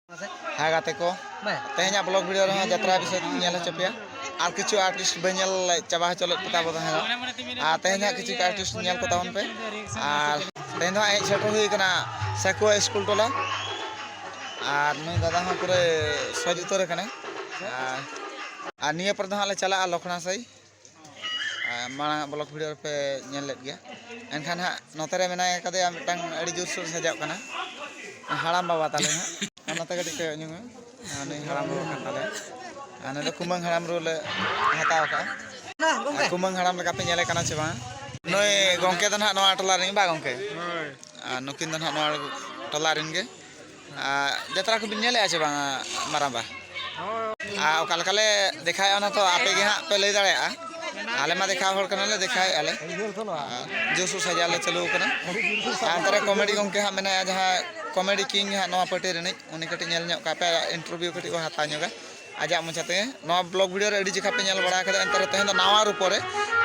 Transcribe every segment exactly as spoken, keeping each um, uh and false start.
ᱦᱮᱸ ᱜᱟᱛᱮ ᱠᱚ, ᱛᱮᱦᱮᱧᱟᱜ ᱵᱞᱚᱜ ᱵᱷᱤᱰᱤᱭᱳ ᱨᱮᱦᱚᱸ ᱡᱟᱛᱨᱟ ᱵᱤᱥᱚᱭ ᱛᱮᱧ ᱧᱮᱞ ᱦᱚᱪᱚ ᱯᱮᱭᱟ᱾ ᱟᱨ ᱠᱤᱪᱷᱩ ᱟᱨᱴᱤᱥᱴ ᱵᱟᱹᱧ ᱧᱮᱞ ᱪᱟᱵᱟ ᱦᱚᱪᱚ ᱞᱮᱫ ᱠᱚ ᱛᱟᱵᱚ ᱛᱟᱦᱮᱸᱱᱟ᱾ ᱟᱨ ᱛᱮᱦᱮᱧᱟᱜ ᱠᱤᱪᱷᱩ ᱟᱨᱴᱤᱥᱴ ᱧᱮᱞ ᱠᱚ ᱛᱟᱵᱚᱱ ᱯᱮ᱾ ᱟᱨ ᱛᱮᱦᱮᱧ ᱫᱚ ᱦᱟᱸᱜ ᱦᱮᱡ ᱥᱮᱴᱮᱨ ᱦᱩᱭ ᱠᱟᱱᱟ ᱥᱟᱹᱠᱩᱣᱟ ᱥᱠᱩᱞ ᱴᱚᱞᱟ᱾ ᱟᱨ ᱱᱩᱭ ᱫᱟᱫᱟ ᱦᱚᱸ ᱯᱩᱨᱟᱹ ᱥᱚᱡᱽ ᱩᱛᱟᱹᱨ ᱟᱠᱟᱱᱟᱭ᱾ ᱟᱨ, ᱟᱨ ᱱᱤᱭᱟᱹ ᱯᱚᱨ ᱫᱚ ᱦᱟᱸᱜ ᱞᱮ ᱪᱟᱞᱟᱜᱼᱟ ᱞᱚᱠᱷᱱᱟ ᱥᱟᱹᱭ᱾ ᱟᱨ ᱢᱟᱲᱟᱝ ᱟᱜ ᱵᱞᱚᱜ ᱵᱷᱤᱰᱤᱭᱳ ᱨᱮᱯᱮ ᱧᱮᱞ ᱞᱮᱫ ᱜᱮᱭᱟ᱾ ᱮᱱᱠᱷᱟᱱ ᱦᱟᱸᱜ ᱱᱚᱛᱮ ᱨᱮ ᱢᱮᱱᱟᱭ ᱠᱟᱫᱮᱭᱟ ᱢᱤᱫᱴᱟᱝ ᱟᱹᱰᱤ ᱡᱳᱨᱥᱳᱨ ᱥᱟᱡᱟᱣ ᱠᱟᱱᱟ, ᱦᱟᱲᱟᱢ ᱵᱟᱵᱟ ᱛᱟᱞᱮ ᱦᱟᱸᱜ᱾ ᱟᱨ ᱱᱚᱛᱮ ᱠᱟᱹᱴᱤᱡ ᱠᱚᱭᱚᱜ ᱧᱚᱜ ᱢᱮ᱾ ᱟᱨ ᱱᱩᱭ ᱦᱟᱲᱟᱢ ᱵᱟᱵᱟ ᱠᱟᱱ ᱛᱟᱞᱮᱭᱟ᱾ ᱟᱨ ᱱᱩᱭ ᱫᱚ ᱠᱩᱢᱟᱹᱝ ᱦᱟᱲᱟᱢ ᱨᱩ ᱞᱮ ᱦᱟᱛᱟᱣ ᱠᱟᱜᱼᱟ᱾ ᱟᱨ ᱠᱩᱢᱟᱹᱝ ᱦᱟᱲᱟᱢ ᱞᱮᱠᱟᱯᱮ ᱧᱮᱞᱮ ᱠᱟᱱᱟ ᱪᱮ ᱵᱟᱝ? ᱱᱩᱭ ᱜᱚᱢᱠᱮ ᱫᱚ ᱱᱟᱦᱟᱜ ᱱᱚᱣᱟ ᱴᱚᱞᱟ ᱨᱤᱱ ᱵᱟ ᱜᱚᱢᱠᱮ? ᱦᱳᱭ᱾ ᱟᱨ ᱱᱩᱠᱤᱱ ᱫᱚ ᱱᱟᱦᱟᱜ ᱱᱚᱣᱟ ᱴᱚᱞᱟ ᱨᱤᱱ ᱜᱮ᱾ ᱟᱨ ᱡᱟᱛᱨᱟ ᱠᱚᱵᱤᱱ ᱧᱮᱞᱮᱫᱼᱟ ᱪᱮ ᱵᱟᱝᱟ ᱢᱟᱨᱟᱝᱵᱟ? ᱦᱳᱭ᱾ ᱟᱨ ᱚᱠᱟ ᱞᱮᱠᱟᱞᱮ ᱫᱮᱠᱷᱟᱣᱮᱫᱼᱟ ᱚᱱᱟ ᱛᱚ ᱟᱯᱮ ᱜᱮ ᱦᱟᱸᱜ ᱯᱮ ᱞᱟᱹᱭ ᱫᱟᱲᱮᱭᱟᱜᱼᱟ᱾ ᱟᱞᱮ ᱢᱟ ᱫᱮᱠᱷᱟᱣ ᱦᱚᱲ ᱠᱟᱱᱟᱞᱮ, ᱫᱮᱠᱷᱟᱣᱮᱫᱼᱟ ᱞᱮ᱾ ᱟᱨ ᱡᱳᱨᱥᱳᱨ ᱥᱟᱡᱟᱣ ᱞᱮ ᱪᱟᱹᱞᱩ ᱟᱠᱟᱱᱟ᱾ ᱟᱨ ᱚᱱᱛᱮ ᱨᱮ ᱠᱚᱢᱮᱰᱤ ᱜᱚᱢᱠᱮ ᱦᱟᱸᱜ ᱢᱮᱱᱟᱭᱟ, ᱡᱟᱦᱟᱸ ᱠᱚᱢᱮᱰᱤ ᱠᱤᱝ ᱦᱟᱸᱜ ᱱᱚᱣᱟ ᱯᱟᱹᱴᱤ ᱨᱤᱱᱤᱡ, ᱩᱱᱤ ᱠᱟᱹᱴᱤᱡ ᱧᱮᱞ ᱧᱚᱜ ᱠᱟᱜ ᱯᱮ, ᱤᱱᱴᱟᱨᱵᱷᱤᱭᱩ ᱠᱟᱹᱴᱤᱡ ᱵᱚ ᱦᱟᱛᱟᱣ ᱧᱚᱜᱟ ᱟᱡᱟᱜ ᱢᱚᱪᱟ ᱛᱮᱜᱮ᱾ ᱱᱚᱣᱟ ᱵᱞᱚᱜ ᱵᱷᱤᱰᱤᱭᱳ ᱨᱮ ᱟᱹᱰᱤ ᱡᱚᱠᱷᱟ ᱯᱮ ᱧᱮᱞ ᱵᱟᱲᱟ ᱠᱟᱫᱟ, ᱮᱱᱛᱮ ᱨᱮᱦᱚᱸ ᱛᱮᱦᱮᱧ ᱫᱚ ᱱᱟᱣᱟ ᱨᱩᱯᱚ ᱨᱮ,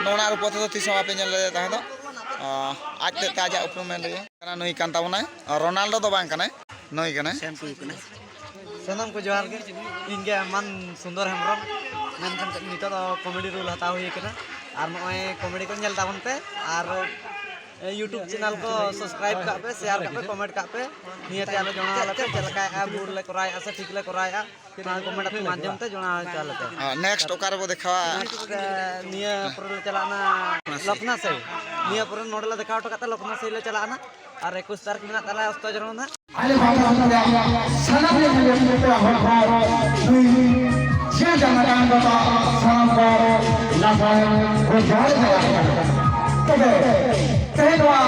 ᱱᱚᱣᱟ ᱨᱩᱯᱚ ᱛᱮᱫᱚ ᱛᱤᱥ ᱦᱚᱸ ᱵᱟᱯᱮ ᱧᱮᱞ ᱞᱮᱫᱟ ᱛᱟᱦᱮᱸ ᱫᱚ᱾ ᱟᱸ, ᱟᱡ ᱛᱮᱫ ᱛᱮ ᱟᱡᱟᱜ ᱩᱯᱨᱩᱢ ᱮ ᱞᱟᱹᱭᱟ᱾ ᱠᱟᱱᱟ, ᱱᱩᱭ ᱠᱟᱱ ᱛᱟᱵᱚᱱᱟᱭ, ᱨᱳᱱᱟᱞᱰᱳ ᱫᱚ ᱵᱟᱝ ᱠᱟᱱᱟᱭ, ᱱᱩᱭ ᱠᱟᱱᱟᱭ᱾ ᱥᱮᱢ ᱴᱩᱭᱩ ᱠᱟᱱᱟᱭ᱾ ᱥᱟᱱᱟᱢ ᱠᱚ ᱡᱚᱦᱟᱨ ᱜᱮ, ᱤᱧ ᱜᱮ ᱢᱟᱱ ᱥᱩᱱᱫᱚᱨ ᱦᱮᱢᱵᱨᱚᱢ᱾ ᱢᱮᱱᱠᱷᱟᱱ ᱱᱤᱛᱚᱜ ᱫᱚ ᱠᱚᱢᱮᱰᱤ ᱨᱳᱞ ᱦᱟᱛᱟᱣ ᱦᱩᱭ ᱠᱟᱱᱟ᱾ ᱟᱨ ᱱᱚᱜᱼᱚᱭ ᱠᱚᱢᱮᱰᱤ ᱠᱚ ᱧᱮᱞ ᱛᱟᱵᱚᱱ ᱯᱮ, ᱟᱨ YouTube ᱪᱮᱱᱮᱞ ᱠᱚ ᱥᱟᱵᱥᱠᱨᱟᱭᱤᱵ ᱠᱟᱜ ᱯᱮ, ᱥᱮᱭᱟᱨ ᱠᱟᱜ ᱯᱮ, ᱠᱚᱢᱮᱱᱴ ᱠᱟᱜ ᱯᱮ᱾ ᱱᱤᱭᱟᱹᱛᱮ ᱟᱞᱮ ᱡᱚᱱᱟᱣ ᱟᱞᱮ ᱯᱮ ᱪᱮᱫ ᱞᱮᱠᱟᱭᱮᱫᱼᱟ, ᱵᱷᱩᱞ ᱞᱮ ᱠᱚᱨᱟᱣᱮᱫᱼᱟ ᱥᱮ ᱴᱷᱤᱠ ᱞᱮ ᱠᱚᱨᱟᱣᱮᱫᱼᱟ, ᱱᱚᱣᱟ ᱠᱚᱢᱮᱱᱴ ᱢᱟᱫᱽᱫᱷᱚᱢ ᱛᱮ ᱡᱚᱱᱟᱣ ᱦᱚᱪᱚ ᱟᱞᱮ ᱯᱮ᱾ ᱱᱮᱠᱥᱴ ᱚᱠᱟ ᱨᱮᱵᱚ ᱫᱮᱠᱷᱟᱣᱟ? ᱱᱮᱠᱥᱴ, ᱱᱤᱭᱟᱹ ᱯᱚᱨᱮ ᱞᱮ ᱪᱟᱞᱟᱜᱼᱟ ᱞᱚᱠᱷᱱᱟ ᱥᱟᱹᱭ᱾ ᱱᱤᱭᱟᱹ ᱯᱚᱨᱮ ᱱᱚᱰᱮ ᱞᱮ ᱫᱮᱠᱷᱟᱣ ᱦᱚᱴᱚ ᱠᱟᱜ ᱛᱮ ᱞᱚᱠᱷᱱᱟ ᱥᱟᱹᱭ ᱞᱮ ᱪᱟᱞᱟᱜᱼᱟ ᱱᱟᱜ᱾ ᱟᱨ ᱮᱠᱩᱥ ᱛᱟᱹᱨᱤᱠᱷ ᱢᱮᱱᱟᱜ ᱛᱟᱞᱮᱭᱟ ᱚᱥᱛᱚ ᱡᱚᱱᱚ ᱱᱟᱜ᱾ ᱟᱞᱮ ᱵᱟᱝ ᱥᱟᱱᱟᱢ ᱞᱮ ᱧᱮᱞ ᱯᱮ ᱦᱚᱲ ᱠᱚ, ᱱᱩᱭ ᱡᱤᱭᱟᱹ ᱡᱟᱸᱜᱟ ᱰᱟᱝ ᱵᱟᱵᱟ ᱥᱟᱱᱟᱢ ᱠᱚ ᱞᱟᱥᱟᱲ ᱠᱚ ᱡᱚᱦᱟᱨ ᱡᱚᱦᱟᱨ᱾ ᱛᱚᱵᱮ ᱛᱮᱦᱮᱧ ᱱᱚᱣᱟ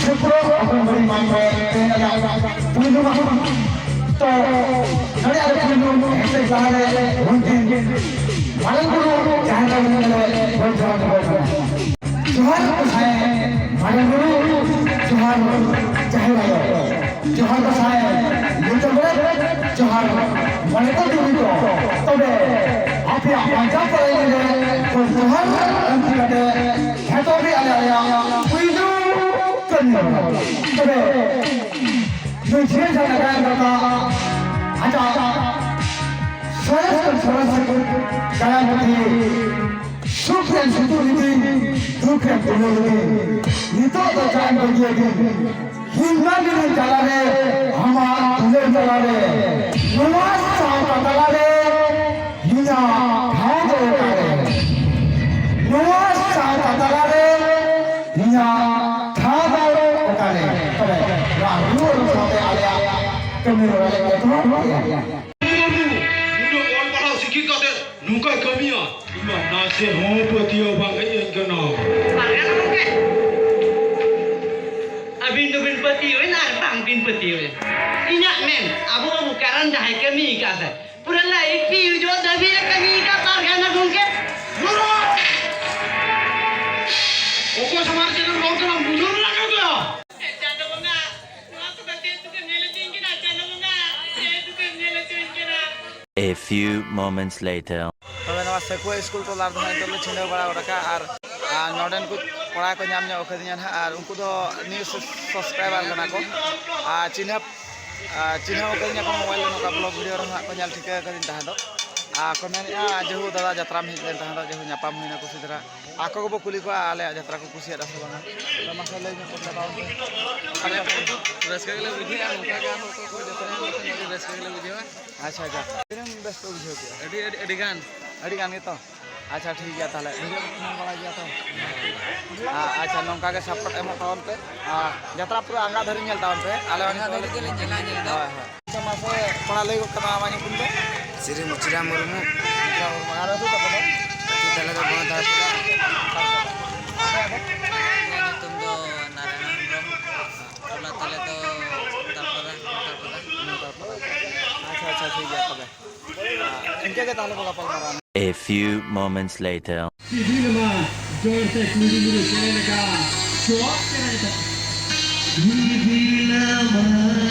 ᱥᱩᱯᱨᱚ ᱚᱜᱚᱱᱵᱟᱲᱤ ᱢᱟᱴᱷ ᱨᱮ ᱛᱮᱦᱮᱧ ᱟᱞᱮᱭᱟᱜ ᱯᱩᱭᱞᱩ ᱢᱟᱦᱟ᱾ ᱛᱚ ᱱᱚᱰᱮ ᱟᱞᱮ ᱯᱩᱭᱞᱩ ᱦᱮᱡ ᱞᱟᱦᱟᱨᱮ ᱩᱱᱠᱤᱱ ᱢᱟᱨᱟᱝ ᱵᱩᱨᱩ ᱡᱟᱦᱮᱨ ᱟᱭᱳ ᱧᱮᱞ ᱞᱮ ᱦᱚᱭ ᱡᱚᱦᱟᱨ ᱡᱚᱦᱟᱨ ᱠᱟᱱᱟ᱾ ᱡᱚᱦᱟᱨ ᱜᱚᱸᱥᱟᱭ ᱢᱟᱨᱮ ᱵᱩᱨᱩ, ᱡᱚᱦᱟᱨ ᱡᱟᱦᱮᱨ ᱟᱭᱳ, ᱡᱚᱦᱟᱨ ᱜᱚᱸᱥᱟᱭ ᱧᱩᱛᱩᱢ ᱨᱮ, ᱡᱚᱦᱟᱨ ᱢᱚᱬᱮ ᱠᱚ ᱛᱩᱨᱩᱭ ᱠᱚ᱾ ᱛᱚᱵᱮ ᱟᱯᱮᱭᱟᱜ ᱵᱟᱧᱪᱟᱣ ᱯᱚᱨᱮ ᱨᱮ ᱡᱚᱦᱟᱨ ᱟᱹᱨᱛᱤ ᱠᱟᱛᱮ ᱡᱷᱚᱛᱚ ᱜᱮ ᱟᱞᱮ ᱟᱞᱮᱭᱟᱜ ᱯᱩᱭᱞᱩ ᱠᱟᱹᱢᱤ ᱦᱚᱨᱟ᱾ ᱛᱚᱵᱮ ᱱᱩᱭ ᱡᱷᱤᱭᱟᱹ ᱡᱷᱟᱨᱱᱟ ᱜᱟᱭᱟᱱ ᱫᱟᱛᱟ ᱠᱟᱭᱟ ᱢᱩᱫᱽᱨᱤ, ᱥᱩᱠ ᱨᱮᱱ ᱥᱩᱛᱩᱜ ᱞᱤᱫᱤᱧ, ᱫᱩᱠ ᱨᱮᱱ ᱛᱩᱞᱟᱹ ᱞᱤᱫᱤᱧ, ᱱᱤᱛᱚᱜ ᱫᱚ ᱪᱟᱭ ᱵᱟᱹᱜᱤᱭᱟᱹᱫᱤᱧ᱾ ᱦᱤᱱᱱᱟ ᱱᱤᱨᱟᱹᱭ ᱛᱟᱞᱟᱨᱮ, ᱟᱢᱟᱜ ᱫᱩᱞᱟᱹᱲ ᱛᱟᱞᱟᱨᱮ, ᱱᱚᱣᱟ ᱥᱟᱶᱛᱟ ᱛᱟᱞᱟᱨᱮ ᱤᱧᱟᱹᱜ ᱴᱷᱟᱶ ᱫᱚ ᱚᱠᱟᱨᱮ? ᱱᱚᱣᱟ ᱥᱟᱶᱛᱟ ᱛᱟᱞᱟᱨᱮ ᱤᱧᱟᱹᱜ ᱴᱷᱟᱶ ᱫᱚ ᱚᱠᱟᱨᱮ? ᱛᱚᱵᱮ ᱱᱚᱣᱟ ᱨᱩᱣᱟᱹᱲ ᱥᱟᱶᱛᱮ ᱟᱞᱮᱭᱟᱜ ᱠᱟᱹᱢᱤ ᱦᱚᱨᱟ ᱞᱮ ᱮᱛᱚᱦᱚᱵ ᱠᱮᱫᱟ᱾ ᱵᱟᱹᱵᱩ, ᱱᱩᱱᱟᱹᱜ ᱚᱞ ᱯᱟᱲᱦᱟᱣ ᱥᱤᱠᱷᱤᱛ ᱠᱟᱛᱮ ᱱᱚᱝᱠᱟᱭ ᱠᱟᱹᱢᱤᱭᱟ? ᱤᱧ ᱢᱟ ᱱᱟᱥᱮ ᱦᱚᱸ ᱯᱟᱹᱛᱭᱟᱹᱣ ᱵᱟᱝ ᱦᱮᱡ ᱟᱹᱧ ᱠᱟᱱᱟ᱾ ᱯᱟᱨᱜᱟᱱᱟ ᱜᱚᱢᱠᱮ, ᱟᱹᱵᱤᱱ ᱫᱚᱵᱤᱱ ᱯᱟᱹᱛᱭᱟᱹᱣ ᱮᱱ ᱟᱨ ᱵᱟᱝ ᱵᱤᱱ ᱯᱟᱹᱛᱭᱟᱹᱣ ᱮᱱ᱾ ᱤᱧᱟᱹᱜ ᱢᱮᱱ, ᱟᱵᱚ ᱵᱟᱹᱵᱩ ᱠᱟᱨᱟᱱ ᱡᱟᱦᱟᱸᱭ ᱠᱟᱹᱢᱤ ᱟᱠᱟᱫ ᱥᱮ, ᱯᱩᱨᱟᱹ ᱞᱟᱭᱤᱯᱷ ᱯᱤᱭᱩᱡᱚᱜ ᱫᱷᱟᱹᱵᱤᱡ ᱮ ᱠᱟᱹᱢᱤ ᱟᱠᱟᱫ ᱯᱟᱨᱜᱟᱱᱟ ᱜᱚᱢᱠᱮ᱾ ᱚᱠᱚᱭ ᱥᱟᱢᱟᱝ ᱨᱮ ᱪᱮᱫ ᱮᱢ ᱨᱚᱲ ᱠᱟᱱᱟ, ᱵᱩᱡᱷᱟᱹᱣ ᱢᱮ ᱞᱟᱜᱟᱣ ᱫᱚ᱾ ᱪᱟᱸᱫᱚ ᱵᱚᱸᱜᱟ, ᱱᱚᱣᱟ ᱠᱚᱫᱚ ᱪᱮᱫ ᱫᱩᱠᱮᱢ ᱧᱮᱞ ᱦᱚᱪᱚᱧ ᱠᱟᱱᱟ? ᱪᱟᱸᱫᱚ ᱵᱚᱸᱜᱟ, ᱪᱮᱫ ᱫᱩᱠᱮᱢ ᱧᱮᱞ ᱦᱚᱪᱚᱧ ᱠᱟᱱᱟ? A few moments later. ᱛᱚᱵᱮ ᱱᱚᱣᱟ ᱥᱟᱹᱠᱩᱣᱟᱹ ᱥᱠᱩᱞ ᱴᱚᱞᱟ ᱨᱮᱫᱚ ᱦᱟᱸᱜ ᱱᱤᱛᱚᱜ ᱞᱮ ᱪᱷᱤᱰᱟᱹᱣ ᱵᱟᱲᱟ ᱜᱚᱫ ᱟᱠᱟᱫᱼᱟ, ᱟᱨ, ᱟᱨ ᱱᱚᱰᱮᱱ ᱠᱚ ᱠᱚᱲᱟ ᱠᱚ ᱧᱟᱢ ᱧᱚᱜ ᱠᱟᱹᱫᱤᱧᱟ ᱱᱟᱦᱟᱜ, ᱟᱨ ᱩᱱᱠᱩ ᱫᱚ new subscriber ᱠᱟᱱᱟ ᱠᱚ, ᱟᱨ ᱪᱤᱱᱦᱟᱹᱯ, ᱟᱨ ᱪᱤᱱᱦᱟᱹᱣ ᱠᱟᱹᱫᱤᱧᱟ ᱠᱚ mobile ᱨᱮ, ᱱᱚᱝᱠᱟ vlog video ᱨᱮᱦᱚᱸ ᱦᱟᱸᱜ ᱠᱚ ᱧᱮᱞ ᱴᱷᱤᱠᱟᱹ ᱠᱟᱹᱫᱤᱧ ᱛᱟᱦᱮᱸ ᱫᱚ, ᱟᱨ ᱠᱚ ᱢᱮᱱᱮᱫᱼᱟ, "ᱡᱮᱦᱩ ᱫᱟᱫᱟ ᱡᱟᱛᱨᱟᱢ ᱦᱮᱡ ᱞᱮᱱ ᱛᱟᱦᱮᱸ ᱫᱚ, ᱡᱮᱦᱩ ᱧᱟᱯᱟᱢ ᱦᱩᱭᱱᱟ ᱠᱩᱥᱤ ᱫᱷᱟᱨᱟ, ᱟᱠᱚ ᱜᱮᱵᱚ ᱠᱩᱞᱤ ᱠᱚᱣᱟ ᱟᱞᱮᱭᱟᱜ ᱡᱟᱛᱨᱟ ᱠᱚ ᱠᱩᱥᱤᱭᱟᱫᱟ ᱥᱮ ᱵᱟᱝᱟ?" ᱛᱚ ᱢᱟᱥᱮ ᱞᱟᱹᱭ ᱧᱚᱜ ᱠᱚᱯᱮ ᱛᱟᱵᱚᱱ ᱯᱮ᱾ ᱟᱞᱮ ᱨᱟᱹᱥᱠᱟᱹ ᱜᱮᱞᱮ ᱵᱩᱡᱷᱟᱹᱣᱟ, ᱱᱚᱝᱠᱟ ᱜᱮ ᱟᱨᱦᱚᱸ ᱚᱠᱚᱭ ᱠᱚ ᱡᱟᱛᱨᱟ ᱧᱮᱞ ᱠᱟᱛᱮ ᱟᱹᱰᱤ ᱨᱟᱹᱥᱠᱟᱹ ᱜᱮᱞᱮ ᱵᱩᱡᱷᱟᱹᱣᱟ᱾ ᱟᱪᱪᱷᱟ, ᱟᱪᱪᱷᱟ᱾ ᱛᱤᱱᱟᱹᱜ ᱵᱮᱥ ᱯᱮ ᱵᱩᱡᱷᱟᱹᱣ ᱠᱮᱫᱟ? ᱟᱹᱰᱤ, ᱟᱹᱰᱤ, ᱟᱹᱰᱤ ᱜᱟᱱ᱾ ᱟᱹᱰᱤ ᱜᱟᱱ ᱜᱮᱛᱚ? ᱟᱪᱪᱷᱟ, ᱴᱷᱤᱠ ᱜᱮᱭᱟ ᱛᱟᱦᱚᱞᱮ᱾ ᱵᱷᱤᱰᱤᱭᱳ ᱠᱚ ᱧᱮᱞ ᱵᱟᱲᱟᱭ ᱜᱮᱭᱟ ᱛᱚ? ᱟ-, ᱟᱪᱪᱷᱟ, ᱱᱚᱝᱠᱟ ᱜᱮ support ᱮᱢᱚᱜ ᱛᱟᱵᱚᱱ ᱯᱮ᱾ ᱟᱨ ᱡᱟᱛᱨᱟ ᱯᱩᱨᱟᱹ ᱟᱸᱜᱟ ᱫᱷᱟᱹᱨᱤᱡ ᱧᱮᱞ ᱛᱟᱵᱚᱱ ᱯᱮ᱾ ᱟᱞᱮ ᱦᱚᱸ ᱟᱸᱜᱟ ᱫᱷᱟᱹᱨᱤᱡ ᱜᱮᱞᱮ ᱧᱮᱞᱟ, ᱧᱮᱞ ᱫᱚ᱾ ᱦᱳᱭ, ᱦᱳᱭ᱾ ᱟᱪᱪᱷᱟ, ᱢᱟᱥᱮ ᱛᱷᱚᱲᱟ ᱞᱟᱹᱭ ᱜᱚᱫ ᱠᱟᱜ ᱢᱮ ᱟᱢᱟᱜ ᱧᱩᱛᱩᱢ ᱫᱚ? ᱥᱨᱤ ᱢᱩᱪᱤᱨᱟᱢ ᱢᱩᱨᱢᱩ᱾ ᱢᱩᱪᱤᱨᱟᱢ ᱢᱩᱨᱢᱩ᱾ ᱟᱨ ᱟᱹᱛᱩ ᱛᱟᱯᱮ ᱫᱚ? ᱟᱹᱛᱩ ᱛᱟᱞᱮ ᱫᱚ ᱵᱚᱱᱚᱫᱟᱲᱯᱚᱫᱟ᱾ ᱟᱯᱮ ᱫᱚ? ᱤᱧᱟᱹᱜ ᱧᱩᱛᱩᱢ ᱫᱚ ᱱᱟᱨᱟᱭᱚᱱ ᱦᱮᱢᱵᱨᱚᱢ᱾ ᱴᱚᱞᱟ ᱛᱟᱞᱮ ᱫᱚ ᱛᱟᱞᱯᱟᱫᱟ, ᱛᱟᱞᱯᱟᱫᱟ᱾ ᱟᱪᱪᱷᱟ, ᱟᱪᱪᱷᱟ, ᱴᱷᱤᱠ ᱜᱮᱭᱟ ᱛᱚᱵᱮ᱾ ᱤᱱᱠᱟᱹ ᱜᱮ ᱛᱟᱦᱞᱮ ᱵᱚ ᱜᱟᱯᱟᱞ ᱢᱟᱨᱟᱣᱟ᱾ A few moments later. ᱥᱤᱵᱤᱞ ᱢᱟ ᱡᱚᱲ ᱛᱮ ᱠᱩᱲᱤ ᱜᱤᱫᱽᱨᱟᱹ ᱪᱮᱬᱮ ᱞᱮᱠᱟ ᱪᱚᱣᱟᱜ ᱪᱮᱬᱮ ᱞᱮᱠᱟ᱾ ᱥᱤᱵᱤᱞ ᱢᱟ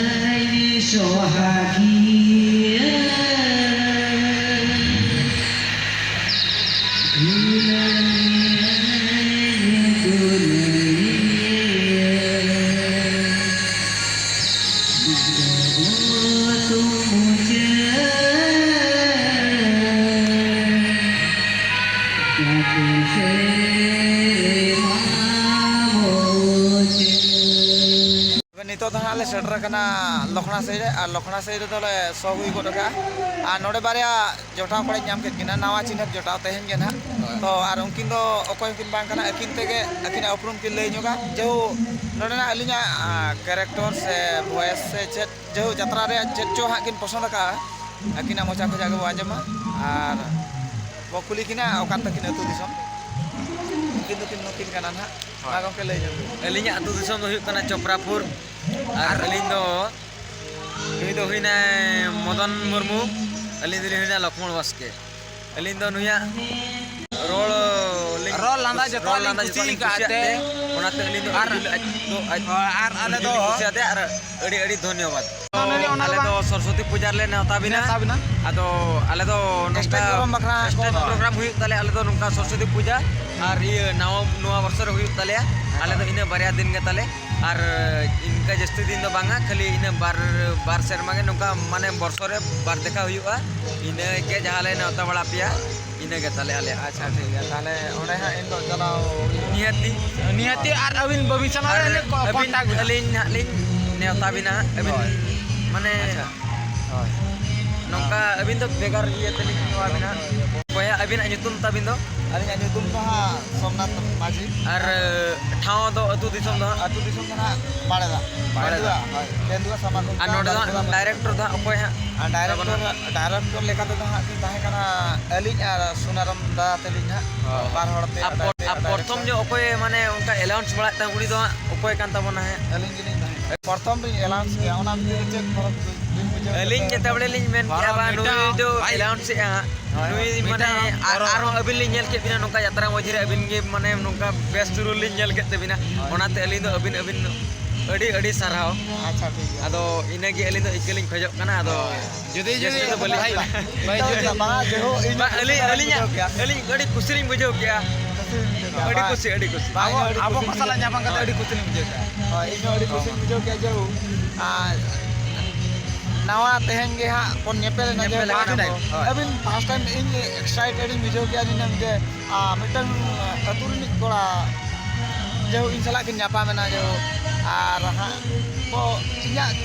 ᱥᱚᱦᱟᱜᱤᱭᱟᱹ᱾ ᱥᱮᱴᱮᱨ ᱟᱠᱟᱱᱟ ᱞᱚᱠᱷᱱᱟ ᱥᱟᱹᱭ ᱨᱮ, ᱟᱨ ᱞᱚᱠᱷᱱᱟ ᱥᱟᱹᱭ ᱨᱮᱫᱚ ᱞᱮ ᱥᱚ ᱦᱩᱭ ᱜᱚᱫ ᱟᱠᱟᱫᱼᱟ᱾ ᱟᱨ ᱱᱚᱰᱮ ᱵᱟᱨᱭᱟ ᱡᱚᱴᱟᱣ ᱠᱚᱲᱟᱧ ᱧᱟᱢ ᱠᱮᱫ ᱠᱤᱱᱟ, ᱱᱟᱣᱟ ᱪᱤᱱᱦᱟᱹᱯ ᱡᱚᱴᱟᱣ ᱛᱮᱦᱮᱧ ᱜᱮ ᱱᱟᱦᱟᱜ᱾ ᱦᱳᱭ᱾ ᱛᱚ ᱟᱨ ᱩᱱᱠᱤᱱ ᱫᱚ ᱚᱠᱚᱭ ᱦᱚᱸᱠᱤᱱ ᱵᱟᱝ ᱠᱟᱱᱟ, ᱟᱹᱠᱤᱱ ᱛᱮᱜᱮ ᱟᱹᱠᱤᱱᱟᱜ ᱩᱯᱨᱩᱢ ᱠᱤᱱ ᱞᱟᱹᱭ ᱧᱚᱜᱟ᱾ ᱡᱮᱦᱳ, ᱱᱚᱰᱮᱱᱟᱜ ᱟᱹᱞᱤᱧᱟᱜ ᱠᱮᱨᱮᱠᱴᱚᱨ ᱥᱮ ᱵᱷᱚᱭᱮᱥ ᱥᱮ ᱪᱮᱫ, ᱡᱮᱦᱳ, ᱡᱟᱛᱨᱟ ᱨᱮᱭᱟᱜ ᱪᱮᱫ ᱪᱚ ᱦᱟᱸᱜ ᱠᱤᱱ ᱯᱚᱥᱚᱸᱫ ᱟᱠᱟᱫᱼᱟ, ᱟᱹᱠᱤᱱᱟᱜ ᱢᱚᱪᱟ ᱠᱷᱚᱱᱟᱜ ᱜᱮᱵᱚ ᱟᱸᱡᱚᱢᱟ᱾ ᱟᱨ ᱵᱚ ᱠᱩᱞᱤ ᱠᱤᱱᱟ ᱚᱠᱟᱱ ᱛᱟᱹᱠᱤᱱ ᱟᱹᱛᱩ ᱫᱤᱥᱚᱢ᱾ ᱩᱱᱠᱤᱱ ᱫᱚᱠᱤᱱ ᱱᱩᱠᱤᱱ ᱠᱟᱱᱟ ᱱᱟᱦᱟᱜ᱾ ᱦᱳᱭ᱾ ᱢᱟ ᱜᱚᱢᱠᱮ, ᱞᱟᱹᱭ ᱧᱚᱜ ᱵᱤᱱ᱾ ᱟᱹᱞᱤᱧᱟᱜ ᱟᱹᱛᱩ ᱫᱤᱥᱚᱢ ᱫᱚ ᱦᱩᱭᱩᱜ ᱠᱟᱱᱟ ᱪᱚᱯᱨᱟᱯᱩᱨ᱾ ᱟᱨ ᱟᱹᱞᱤᱧ ᱫᱚ, ᱱᱩᱭ ᱫᱚ ᱦᱩᱭᱱᱟᱭ ᱢᱚᱫᱚᱱ ᱢᱩᱨᱢᱩ, ᱟᱹᱞᱤᱧ ᱫᱚᱞᱤᱧ ᱦᱩᱭᱱᱟ ᱞᱚᱠᱷᱢᱚᱬ ᱵᱟᱥᱠᱮ᱾ ᱟᱹᱞᱤᱧ ᱫᱚ ᱱᱩᱭᱟᱜ ᱨᱚᱲ ᱞᱤᱧ ᱨᱚᱲ ᱞᱟᱸᱫᱟ ᱠᱩᱥ-, ᱡᱚᱛᱚᱣᱟᱜ ᱨᱚᱲ ᱞᱤᱧ ᱞᱟᱸᱫᱟ ᱡᱚᱛᱚᱣᱟᱜ ᱞᱤᱧ ᱠᱩᱥᱤᱭᱟᱜ ᱠᱩᱥᱤᱭᱟᱜ ᱛᱮ, ᱛᱮ, ᱚᱱᱟᱛᱮ ᱟᱹᱞᱤᱧ ᱫᱚ ᱟᱨ ᱟᱹᱰᱤ ᱡᱳᱨ ᱟᱡ ᱫᱚ ᱟᱡ ᱦᱳᱭ, ᱟᱨ ᱟᱞᱮ ᱟᱹᱰᱤ ᱫᱚ ᱡᱳᱨ ᱞᱤᱧ ᱠᱩᱥᱤᱭᱟᱜ ᱛᱮ, ᱟᱨ ᱟᱹᱰᱤ, ᱟᱹᱰᱤ ᱫᱷᱚᱱᱭᱚᱵᱟᱫ᱾ ᱟᱞᱮ ᱫᱚ ᱥᱚᱨᱥᱚᱛᱤ ᱯᱩᱡᱟ ᱨᱮᱞᱮ ᱱᱮᱣᱛᱟ ᱵᱤᱱᱟ᱾ ᱱᱮᱣᱛᱟ ᱵᱤᱱᱟ᱾ ᱟᱫᱚ ᱟᱞᱮ ᱫᱚ ᱱᱚᱝᱠᱟ ᱥᱴᱮᱡᱽ ᱯᱨᱳᱜᱨᱟᱢ ᱵᱟᱠᱷᱨᱟ ᱥᱴᱮᱡᱽ ᱠᱚ᱾ ᱯᱨᱳᱜᱨᱟᱢ ᱦᱩᱭᱩᱜ ᱛᱟᱞᱮᱭᱟ, ᱟᱞᱮ ᱫᱚ ᱱᱚᱝᱠᱟ ᱥᱚᱨᱥᱚᱛᱤ ᱯᱩᱡᱟ ᱟᱨ ᱤᱭᱟᱹ ᱱᱟᱣᱟ, ᱱᱚᱣᱟ ᱵᱚᱨᱥᱚ ᱨᱮ ᱦᱩᱭᱩᱜ ᱛᱟᱞᱮᱭᱟ᱾ ᱟᱞᱮ ᱫᱚ ᱤᱱᱟᱹ ᱵᱟᱨᱭᱟ ᱫᱤᱱ ᱜᱮ ᱛᱟᱞᱮ, ᱟᱨ ᱤᱱᱠᱟᱹ ᱡᱟᱹᱥᱛᱤ ᱫᱤᱱ ᱫᱚ ᱵᱟᱝᱟ, ᱠᱷᱟᱹᱞᱤ ᱤᱱᱟᱹ ᱵᱟᱨ, ᱵᱟᱨ ᱥᱮᱨᱢᱟ ᱜᱮ ᱱᱚᱝᱠᱟ, ᱢᱟᱱᱮ ᱵᱚᱨᱥᱚ ᱨᱮ ᱵᱟᱨ ᱫᱮᱠᱷᱟ ᱦᱩᱭᱩᱜᱼᱟ᱾ ᱤᱱᱟᱹ ᱜᱮ ᱡᱟᱦᱟᱸ ᱞᱮ ᱱᱮᱣᱛᱟ ᱵᱟᱲᱟ ᱯᱮᱭᱟ, ᱤᱱᱟᱹ ᱜᱮ ᱛᱟᱞᱮ ᱟᱞᱮᱭᱟᱜ᱾ ᱟᱪᱪᱷᱟ, ᱴᱷᱤᱠ ᱜᱮᱭᱟ᱾ ᱛᱟᱦᱞᱮ ᱚᱸᱰᱮ ᱦᱟᱸᱜ ᱮᱱᱦᱤᱞᱳᱜ ᱪᱟᱞᱟᱣ ᱱᱤᱦᱟᱹᱛᱤ᱾ ᱱᱤᱦᱟᱹᱛᱤ, ᱟᱨ ᱟᱹᱵᱤᱱ ᱵᱟᱹᱵᱤᱱ ᱥᱮᱱᱚᱜ ᱟᱨ ᱨᱮ ᱟᱹᱞᱤᱧ ᱟᱹᱵᱤᱱ, contact ᱵᱤᱱ᱾ ᱟᱹᱞᱤᱧ ᱦᱟᱸᱜ ᱞᱤᱧ ᱱᱮᱣᱛᱟ ᱵᱤᱱᱟ ᱦᱟᱸᱜ, ᱟᱹᱵᱤᱱ ᱦᱳᱭ᱾ ᱢᱟᱱᱮ ᱟᱪᱪᱷᱟ᱾ ᱦᱳᱭ᱾ ᱱᱚᱝᱠᱟ ᱟᱹᱵᱤᱱ ᱫᱚ ᱵᱷᱮᱜᱟᱨ ᱤᱭᱟᱹ ᱛᱮᱞᱤᱧ ᱮᱢᱟ ᱵᱤᱱᱟ᱾ ᱵᱚᱭᱦᱟ, ᱟᱹᱵᱤᱱᱟᱜ ᱧᱩᱛᱩᱢ ᱛᱟᱹᱵᱤᱱ ᱫᱚ? ᱟᱹᱞᱤᱧᱟᱜ ᱧᱩᱛᱩᱢ ᱫᱚ ᱦᱟᱸᱜ ᱥᱳᱢᱱᱟᱛᱷ ᱢᱟᱹᱡᱷᱤ᱾ ᱟᱨ ᱴᱷᱟᱶ ᱫᱚ, ᱟᱹᱛᱩ ᱫᱤᱥᱚᱢ ᱫᱚ ᱦᱟᱸᱜ? ᱟᱹᱛᱩ ᱫᱤᱥᱚᱢ ᱫᱚ ᱦᱟᱸᱜ ᱵᱟᱲᱮᱫᱟ᱾ ᱵᱟᱲᱮᱫᱟ᱾ ᱦᱳᱭ᱾ ᱠᱮᱸᱫᱩᱣᱟ ᱥᱟᱢᱟᱠᱚ ᱟᱨ ᱱᱚᱰᱮ ᱫᱚ ᱦᱟᱸᱜ ᱵᱟᱲᱮᱫᱟ᱾ Director ᱫᱚ ᱦᱟᱸᱜ ᱚᱠᱚᱭ ᱦᱟᱸᱜ? ᱟᱨ director, ᱛᱟᱵᱚᱱᱟ? Director ᱞᱮᱠᱟ ᱛᱮᱫᱚ ᱦᱟᱸᱜ ᱠᱤᱱ ᱛᱟᱦᱮᱸ ᱠᱟᱱᱟ ᱟᱹᱞᱤᱧ ᱟᱨ ᱥᱩᱱᱟᱨᱟᱢ ᱫᱟ ᱛᱟᱹᱞᱤᱧ ᱦᱟᱸᱜ᱾ ᱦᱳᱭ᱾ ᱵᱟᱨ ᱦᱚᱲ ᱛᱮ ᱟᱨ ᱯᱚᱨ-, ᱟᱨ ᱯᱨᱚᱛᱷᱚᱢ ᱧᱚᱜ ᱚᱠᱚᱭ ᱢᱟᱱᱮ ᱚᱱᱠᱟ announce ᱵᱟᱲᱟᱭᱮᱫ ᱛᱟᱦᱮᱸᱫ, ᱩᱱᱤ ᱫᱚ ᱦᱟᱸᱜ ᱚᱠᱚᱭ ᱠᱟᱱ ᱛᱟᱵᱚᱱᱟ ᱦᱟᱸᱜ? ᱟᱹᱞᱤᱧ ᱜᱮᱞᱤᱧ ᱛᱟᱦᱮᱸ ᱠᱟᱱᱟ᱾ ᱯᱨᱚᱛᱷᱚᱢ ᱞᱤᱧ announce ᱠᱮᱜᱼᱟ, ᱚᱱᱟ ᱵᱷᱤᱛᱤᱨ ᱨᱮ ᱪᱮᱫ ᱯᱷᱚᱨᱚᱠ ᱵᱤᱱ ᱵᱩᱡᱷᱟᱹᱣ ᱠᱮᱫᱟ? ᱟᱹᱞᱤᱧ ᱡᱮᱛᱮ ᱵᱮᱲᱮ ᱞᱤᱧ ᱢᱮᱱ ᱠᱮᱜᱼᱟ, ᱵᱟᱝ, ᱱᱩᱭ ᱫᱚ announce ᱮᱜᱼᱟ ᱦᱟᱸᱜ᱾ ᱦᱳᱭ, ᱱᱩᱭ ᱦᱳᱭ᱾ ᱢᱟᱱᱮ ᱢᱤᱫᱴᱟᱝ ᱟᱨ-, ᱯᱚᱨᱚᱵᱽ᱾ ᱟᱨᱦᱚᱸ ᱟᱹᱵᱤᱱ ᱞᱤᱧ ᱧᱮᱞ ᱠᱮᱫ ᱵᱤᱱᱟ ᱱᱚᱝᱠᱟ ᱡᱟᱛᱨᱟ ᱢᱚᱡᱽ ᱨᱮ, ᱟᱹᱵᱤᱱ ᱜᱮ ᱢᱟᱱᱮ ᱱᱚᱝᱠᱟ best role ᱞᱤᱧ ᱧᱮᱞ ᱠᱮᱫ ᱛᱟᱹᱵᱤᱱᱟ᱾ ᱦᱳᱭ᱾ ᱚᱱᱟᱛᱮ ᱟᱹᱞᱤᱧ ᱫᱚ ᱟᱹᱵᱤᱱ, ᱟᱹᱵᱤᱱ ᱟᱹᱰᱤ, ᱟᱹᱰᱤ ᱥᱟᱨᱦᱟᱣ᱾ ᱟᱪᱪᱷᱟ, ᱴᱷᱤᱠ ᱜᱮᱭᱟ᱾ ᱟᱫᱚ ᱤᱱᱟᱹᱜᱮ ᱟᱹᱞᱤᱧ ᱫᱚ ᱤᱠᱟᱹ ᱞᱤᱧ ᱠᱷᱚᱡᱚᱜ ᱠᱟᱱᱟ, ᱟᱫᱚ ᱦᱳᱭ᱾ ᱡᱩᱫᱤ, ᱡᱩᱫᱤ ᱡᱟᱹᱥᱛᱤ ᱫᱚ ᱵᱟᱹᱞᱤᱧ ᱵᱷᱟᱭ, ᱢᱮᱱᱟ᱾ ᱵᱷᱟᱭ, ᱡᱩᱫᱤ ᱵᱟᱝ, ᱟᱹᱞᱤᱧ, ᱤᱧ ᱦᱚᱸ ᱟᱹᱞᱤᱧᱟᱜ, ᱵᱩᱡᱷᱟᱹᱣ ᱠᱮᱜᱼᱟ᱾ ᱟᱹᱞᱤᱧ ᱟᱹᱰᱤ ᱠᱩᱥᱤ ᱞᱤᱧ ᱵᱩᱡᱷᱟᱹᱣ ᱠᱮᱜᱼᱟ᱾ ᱠᱩᱥᱤ ᱞᱤᱧ ᱵᱩᱡᱷᱟᱹᱣ ᱠᱮᱜᱼᱟ᱾ ᱟᱹᱰᱤ ᱵᱷᱟᱭ, ᱠᱩᱥᱤ, ᱟᱹᱰᱤ ᱠᱩᱥᱤ᱾ ᱵᱷᱟᱭ, ᱟᱵᱚ, ᱟᱹᱰᱤ ᱟᱵᱚ ᱠᱩᱥᱤ ᱠᱚ ᱥᱟᱞᱟᱜ ᱞᱤᱧ ᱧᱟᱯᱟᱢ ᱠᱟᱛᱮ ᱦᱳᱭ᱾ ᱟᱹᱰᱤ ᱠᱩᱥᱤ ᱞᱤᱧ ᱵᱩᱡᱷᱟᱹᱣ ᱠᱮᱜᱼᱟ᱾ ᱦᱳᱭ, ᱤᱧ ᱦᱚᱸ ᱟᱹᱰᱤ ᱠᱩᱥᱤᱧ ᱦᱳᱭ᱾ ᱵᱩᱡᱷᱟᱹᱣ ᱠᱮᱜᱼᱟ, ᱡᱮᱦᱳᱠ, ᱟᱨ ᱱᱟᱣᱟ ᱛᱮᱦᱮᱧ ᱜᱮ ᱦᱟᱸᱜ ᱵᱚᱱ ᱧᱮᱯᱮᱞ ᱮᱱᱟ, ᱧᱮᱯᱮᱞ ᱡᱮᱦᱳᱠ, ᱟᱠᱟᱱᱟ᱾ ᱦᱳᱭ, ᱦᱳᱭ᱾ ᱟᱹᱵᱤᱱ first time ᱤᱧ excited ᱤᱧ ᱵᱩᱡᱷᱟᱹᱣ ᱠᱮᱜᱼᱟ ᱱᱤᱱᱟᱹᱝ ᱡᱮ, ᱟᱨ ᱢᱤᱫᱴᱟᱝ ᱟᱹᱛᱩ ᱨᱤᱱᱤᱡ ᱠᱚᱲᱟ, ᱡᱮᱦᱳᱠ, ᱤᱧ ᱥᱟᱞᱟᱜ ᱠᱤᱱ ᱧᱟᱯᱟᱢ ᱮᱱᱟ, ᱡᱮᱦᱳᱠ, ᱟᱨ ᱦᱟᱸᱜ ᱛᱚ, ᱤᱧᱟᱹᱜ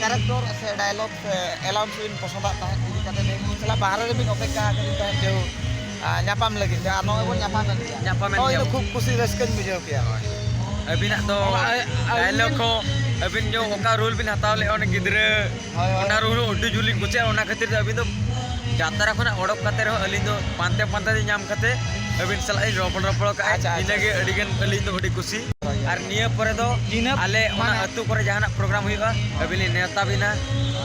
character ᱥᱮ dialogue ᱥᱮ ᱮᱞᱟᱱ ᱥᱩᱭᱤᱱ ᱯᱚᱥᱚᱸᱫᱟᱜ ᱛᱟᱦᱮᱸᱫ ᱤᱫᱤ ᱠᱟᱛᱮ ᱞᱟᱹᱭ ᱢᱮ᱾ ᱥᱟᱞᱟ ᱵᱟᱦᱨᱮ ᱨᱮᱵᱤᱱ ᱚᱯᱮᱠᱠᱷᱟ ᱟᱠᱟᱫᱤᱧ ᱛᱟᱦᱮᱸᱫ ᱡᱮ, ᱟ, ᱧᱟᱯᱟᱢ ᱞᱟᱹᱜᱤᱫ ᱛᱮ, ᱟᱨ ᱱᱚᱜᱼᱚᱭ ᱵᱚᱱ ᱧᱟᱯᱟᱢ ᱮᱱ ᱜᱮᱭᱟ᱾ ᱧᱟᱯᱟᱢ ᱮᱱ ᱛᱚ, ᱤᱧ ᱫᱚ ᱜᱮᱭᱟ᱾ ᱠᱷᱩᱵ ᱠᱩᱥᱤ ᱨᱟᱹᱥᱠᱟᱹᱧ ᱵᱩᱡᱷᱟᱹᱣ ᱠᱮᱭᱟ᱾ ᱦᱳᱭ᱾ ᱟᱹᱵᱤᱱᱟᱜ ᱫᱚ ᱚᱱᱟ, ᱟ-, ᱟ-, dialogue ᱦᱚᱸ, ᱟᱹᱵᱤᱱ ᱡᱮ ᱚᱠᱟ role ᱵᱤᱱ ᱦᱟᱛᱟᱣ ᱞᱮᱫᱼᱟ, ᱚᱱᱟ ᱜᱤᱫᱽᱨᱟᱹ, ᱦᱳᱭ, ᱦᱳᱭ᱾ ᱚᱱᱟ role ᱦᱚᱸ ᱟᱹᱰᱤ ᱡᱳᱨ ᱞᱤᱧ ᱠᱩᱥᱤᱭᱟᱜᱼᱟ᱾ ᱚᱱᱟ ᱠᱷᱟᱹᱛᱤᱨ ᱛᱮ ᱟᱹᱵᱤᱱ ᱫᱚ ᱡᱟᱛᱨᱟ ᱠᱷᱚᱱᱟᱜ ᱚᱰᱚᱠ ᱠᱟᱛᱮ ᱨᱮᱦᱚᱸ ᱟᱹᱞᱤᱧ ᱫᱚ ᱯᱟᱱᱛᱮ ᱯᱟᱱᱛᱮ ᱛᱮ ᱧᱟᱢ ᱠᱟᱛᱮ ᱟᱹᱵᱤᱱ ᱥᱟᱞᱟᱜ ᱞᱤᱧ ᱨᱚᱯᱚᱲ ᱨᱚᱯᱚᱲ ᱠᱟᱜᱼᱟ᱾ ᱟᱪᱪᱷᱟ, ᱟᱪᱪᱷᱟ, ᱤᱱᱟᱹᱜᱮ ᱟᱪᱪᱷᱟ᱾ ᱟᱹᱰᱤ ᱜᱟᱱ ᱟᱹᱞᱤᱧ ᱫᱚ ᱟᱹᱰᱤ ᱠᱩᱥᱤ᱾ ᱦᱳᱭ, ᱦᱳᱭ᱾ ᱟᱨ ᱱᱤᱭᱟᱹ ᱯᱚᱨᱮ ᱫᱚ ᱤᱱᱟᱹ ᱟᱞᱮ ᱚᱱᱟ ᱢᱟᱱᱮ ᱟᱹᱛᱩ ᱠᱚᱨᱮ ᱡᱟᱦᱟᱱᱟᱜ program ᱦᱩᱭᱩᱜᱼᱟ, ᱟᱹᱵᱤᱱ ᱞᱤᱧ ᱱᱮᱣᱛᱟ ᱵᱤᱱᱟ᱾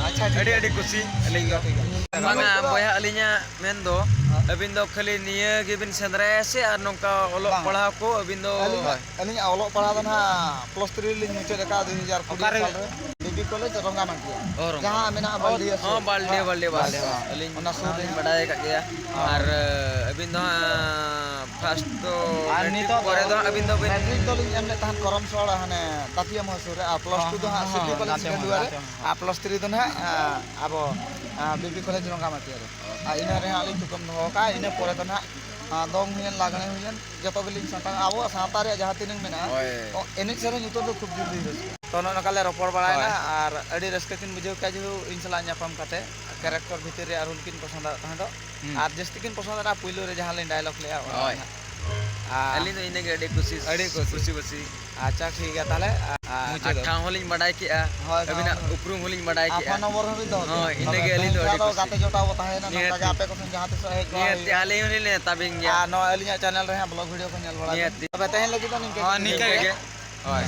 ᱟᱪᱪᱷᱟ, ᱴᱷᱤᱠ ᱟᱹᱰᱤ ᱜᱮᱭᱟ᱾ ᱟᱹᱰᱤ ᱠᱩᱥᱤ ᱟᱹᱞᱤᱧ ᱫᱚ᱾ ᱴᱷᱤᱠ ᱜᱮᱭᱟ, ᱴᱷᱤᱠ ᱜᱮᱭᱟ᱾ ᱵᱟᱝᱟ ᱵᱚᱭᱦᱟ, ᱟᱹᱞᱤᱧᱟᱜ ᱢᱮᱱ ᱫᱚ ᱦᱮᱸ᱾ ᱟᱹᱵᱤᱱ ᱫᱚ ᱠᱷᱟᱹᱞᱤ ᱱᱤᱭᱟᱹ ᱜᱮᱵᱤᱱ ᱥᱮᱸᱫᱽᱨᱟᱭᱟ ᱥᱮ ᱟᱨ ᱱᱚᱝᱠᱟ ᱚᱞᱚᱜ ᱵᱟᱝ᱾ ᱯᱟᱲᱦᱟᱣ ᱠᱚ ᱟᱹᱵᱤᱱ ᱫᱚ? ᱟᱹᱞᱤᱧᱟᱜ, ᱦᱳᱭ᱾ ᱟᱹᱞᱤᱧᱟᱜ ᱚᱞᱚᱜ ᱯᱟᱲᱦᱟᱣ ᱫᱚ ᱱᱟᱦᱟᱜ plus three ᱨᱮᱞᱤᱧ ᱢᱩᱪᱟᱹᱫ ᱟᱠᱟᱫᱼᱟ ᱫᱩ ᱦᱟᱡᱟᱨ ᱠᱩᱲᱤ ᱚᱠᱟᱨᱮ? ᱥᱟᱞ ᱨᱮ᱾ D B college Rangamatia. ᱚ, ᱨᱚᱝᱜᱟᱢᱟᱴᱤᱭᱟ᱾ ᱡᱟᱦᱟᱸ ᱢᱮᱱᱟᱜᱼᱟ ᱦᱚᱸ, ᱵᱟᱞᱰᱤᱦᱟ ᱥᱩᱨ᱾ ᱦᱚᱸ, ᱵᱟᱞᱰᱤᱦᱟ, ᱦᱮᱸ᱾ ᱵᱟᱞᱰᱤᱦᱟ᱾ ᱟᱹᱞᱤᱧ ᱚᱱᱟ ᱥᱩᱨ ᱨᱮ ᱞᱤᱧ ᱦᱟᱸᱜ᱾ ᱵᱟᱰᱟᱭ ᱟᱠᱟᱫ ᱜᱮᱭᱟ᱾ ᱦᱚᱸ᱾ ᱟᱨ, ᱟᱹᱵᱤᱱ ᱫᱚ ᱦᱟᱸᱜ first ᱫᱚ ᱟᱨ ᱢᱮᱴᱨᱤᱠ ᱱᱤᱛᱚᱜ ᱯᱚᱨᱮ ᱫᱚ ᱫᱚ ᱦᱟᱸᱜ ᱟᱹᱵᱤᱱ ᱫᱚᱵᱤᱱ ᱢᱮᱴᱨᱤᱠ ᱫᱚᱞᱤᱧ ᱮᱢ ᱞᱮᱫ ᱛᱟᱦᱮᱸᱫ ᱠᱚᱨᱚᱢ ᱥᱚᱲ, ᱦᱟᱱᱮ ᱫᱟᱹᱛᱤᱭᱟᱹ ᱢᱚᱦᱮᱥᱩᱨ ᱨᱮ, ᱟᱨ plus ᱦᱚᱸ, two ᱫᱚ ᱦᱚᱸ, ᱦᱟᱸᱜ ᱦᱚᱸ, ᱥᱤ ᱯᱤ ᱦᱚᱸ, ᱠᱚᱞᱮᱡᱽ ᱫᱟᱹᱛᱤᱭᱟᱹ ᱢᱚᱦᱮᱥᱩᱨ, ᱥᱤᱠᱷᱟᱹᱰᱩᱣᱟᱹ ᱨᱮ, ᱫᱟᱹᱛᱤᱭᱟᱹ ᱢᱚᱦᱮᱥᱩᱨ᱾ ᱟᱨ plus three ᱫᱚ ᱦᱟᱸᱜ, ᱟ, ᱟᱵᱚ, ᱟ, ᱵᱤ ᱯᱤ ᱠᱚᱞᱮᱡᱽ ᱨᱚᱝᱜᱟᱢᱟᱹᱴᱤᱭᱟᱹ ᱨᱮ᱾ ᱟᱨ ᱤᱱᱟᱹ ᱨᱮ ᱦᱟᱸᱜ ᱞᱤᱧ ᱛᱷᱩᱠᱟᱹᱢ ᱫᱚᱦᱚ ᱠᱟᱜᱼᱟ᱾ ᱤᱱᱟᱹ ᱯᱚᱨᱮ ᱫᱚ ᱦᱟᱸᱜ, ᱟ, ᱫᱚᱝ ᱦᱩᱭᱮᱱ, ᱞᱟᱜᱽᱬᱮ ᱦᱩᱭᱮᱱ, ᱡᱚᱛᱚ ᱜᱮᱞᱤᱧ ᱥᱟᱯᱲᱟᱣ᱾ ᱟᱵᱚᱣᱟᱜ ᱥᱟᱶᱛᱟ ᱨᱮᱭᱟᱜ ᱡᱟᱦᱟᱸ ᱛᱤᱱᱟᱹᱝ ᱢᱮᱱᱟᱜᱼᱟ, ᱦᱳᱭ᱾ ᱚ, ᱮᱱᱮᱡ ᱥᱮᱨᱮᱧ ᱩᱛᱟᱹᱨ ᱫᱚ ᱠᱷᱩᱵ ᱡᱳᱨ ᱞᱤᱧ ᱨᱟᱹᱥᱠᱟᱹᱜᱼᱟ᱾ ᱛᱚ, ᱱᱚᱜᱼᱚ ᱱᱚᱝᱠᱟ ᱞᱮ ᱨᱚᱯᱚᱲ ᱵᱟᱲᱟᱭᱮᱱᱟ, ᱦᱳᱭ᱾ ᱟᱨ ᱟᱹᱰᱤ ᱨᱟᱹᱥᱠᱟᱹ ᱠᱤᱱ ᱵᱩᱡᱷᱟᱹᱣ ᱠᱮᱜᱼᱟ, ᱡᱮᱦᱮᱛᱩ ᱤᱧ ᱥᱟᱞᱟᱜ ᱧᱟᱯᱟᱢ ᱠᱟᱛᱮ, character ᱵᱷᱤᱛᱤᱨ ᱨᱮᱭᱟᱜ role ᱠᱤᱱ ᱯᱚᱥᱚᱸᱫᱟᱜ ᱛᱟᱦᱮᱸ ᱫᱚ᱾ ᱦᱩᱸ᱾ ᱟᱨ ᱡᱟᱹᱥᱛᱤ ᱠᱤᱱ ᱯᱚᱥᱚᱸᱫ ᱮᱱᱟ ᱯᱩᱭᱞᱩ ᱨᱮ ᱡᱟᱦᱟᱸ ᱞᱤᱧ dialogue ᱞᱮᱜᱼᱟ, ᱚᱱᱟ ᱦᱳᱭ᱾ ᱨᱮᱱᱟᱜ᱾ ᱟᱨ ᱟᱹᱞᱤᱧ ᱫᱚ ᱤᱱᱟᱹᱜᱮ ᱟᱹᱰᱤ ᱠᱩᱥᱤ, ᱟᱹᱰᱤ ᱠᱩᱥᱤ᱾ ᱠᱩᱥᱤ ᱵᱟᱹᱥᱤ᱾ ᱟᱪᱪᱷᱟ, ᱴᱷᱤᱠ ᱜᱮᱭᱟ ᱛᱟᱦᱞᱮ᱾ ᱟᱨ ᱢᱩᱪᱟᱹᱫ ᱟᱨ ᱴᱷᱟᱶ ᱦᱚᱸᱞᱤᱧ ᱵᱟᱰᱟᱭ ᱠᱮᱜᱼᱟ, ᱦᱳᱭ, ᱟᱹᱵᱤᱱᱟᱜ ᱦᱳᱭ᱾ ᱩᱯᱨᱩᱢ ᱦᱚᱸᱞᱤᱧ ᱵᱟᱰᱟᱭ ᱟᱨ ᱠᱮᱜᱼᱟ᱾ ᱯᱷᱳᱱ ᱱᱚᱢᱵᱚᱨ ᱦᱚᱸᱵᱤᱱ ᱫᱚᱦᱚ ᱠᱮᱜᱼᱟ᱾ ᱦᱳᱭ, ᱛᱚᱵᱮ ᱤᱱᱟᱹᱜᱮ ᱟᱹᱞᱤᱧ ᱫᱚ ᱛᱮᱦᱮᱧ ᱟᱹᱰᱤ ᱟᱨᱚ ᱠᱩᱥᱤ᱾ ᱜᱟᱛᱮ ᱡᱚᱴᱟᱣ ᱵᱚ ᱛᱟᱦᱮᱸᱭᱮᱱᱟ, ᱱᱚᱝᱠᱟ ᱜᱮ ᱱᱤᱦᱟᱹᱛᱤ᱾ ᱟᱯᱮ ᱠᱚᱥᱮᱱ ᱡᱟᱦᱟᱸ ᱛᱤᱥᱚᱜ ᱦᱮᱡ ᱵᱟᱲᱟ ᱱᱤᱦᱟᱹᱛᱤ ᱦᱩᱭᱩᱜᱼᱟ᱾ ᱟᱹᱞᱤᱧ ᱦᱚᱸᱞᱤᱧ ᱱᱮᱣᱛᱟ ᱵᱤᱱ ᱜᱮᱭᱟ᱾ ᱟᱨ ᱱᱚᱣᱟ ᱟᱹᱞᱤᱧᱟᱜ channel ᱨᱮ ᱦᱟᱸᱜ vlog video ᱠᱚ ᱧᱮᱞ ᱵᱟᱲᱟ ᱱᱤᱦᱟᱹᱛᱤ᱾ ᱛᱚᱵᱮ ᱛᱮᱦᱮᱧ ᱞᱟᱹᱜᱤᱫ ᱫᱚ ᱱᱤᱝᱠᱟᱹ ᱦᱳᱭ, ᱜᱮ᱾ ᱱᱤᱝᱠᱟᱹ ᱜᱮ᱾ ᱦᱳᱭ᱾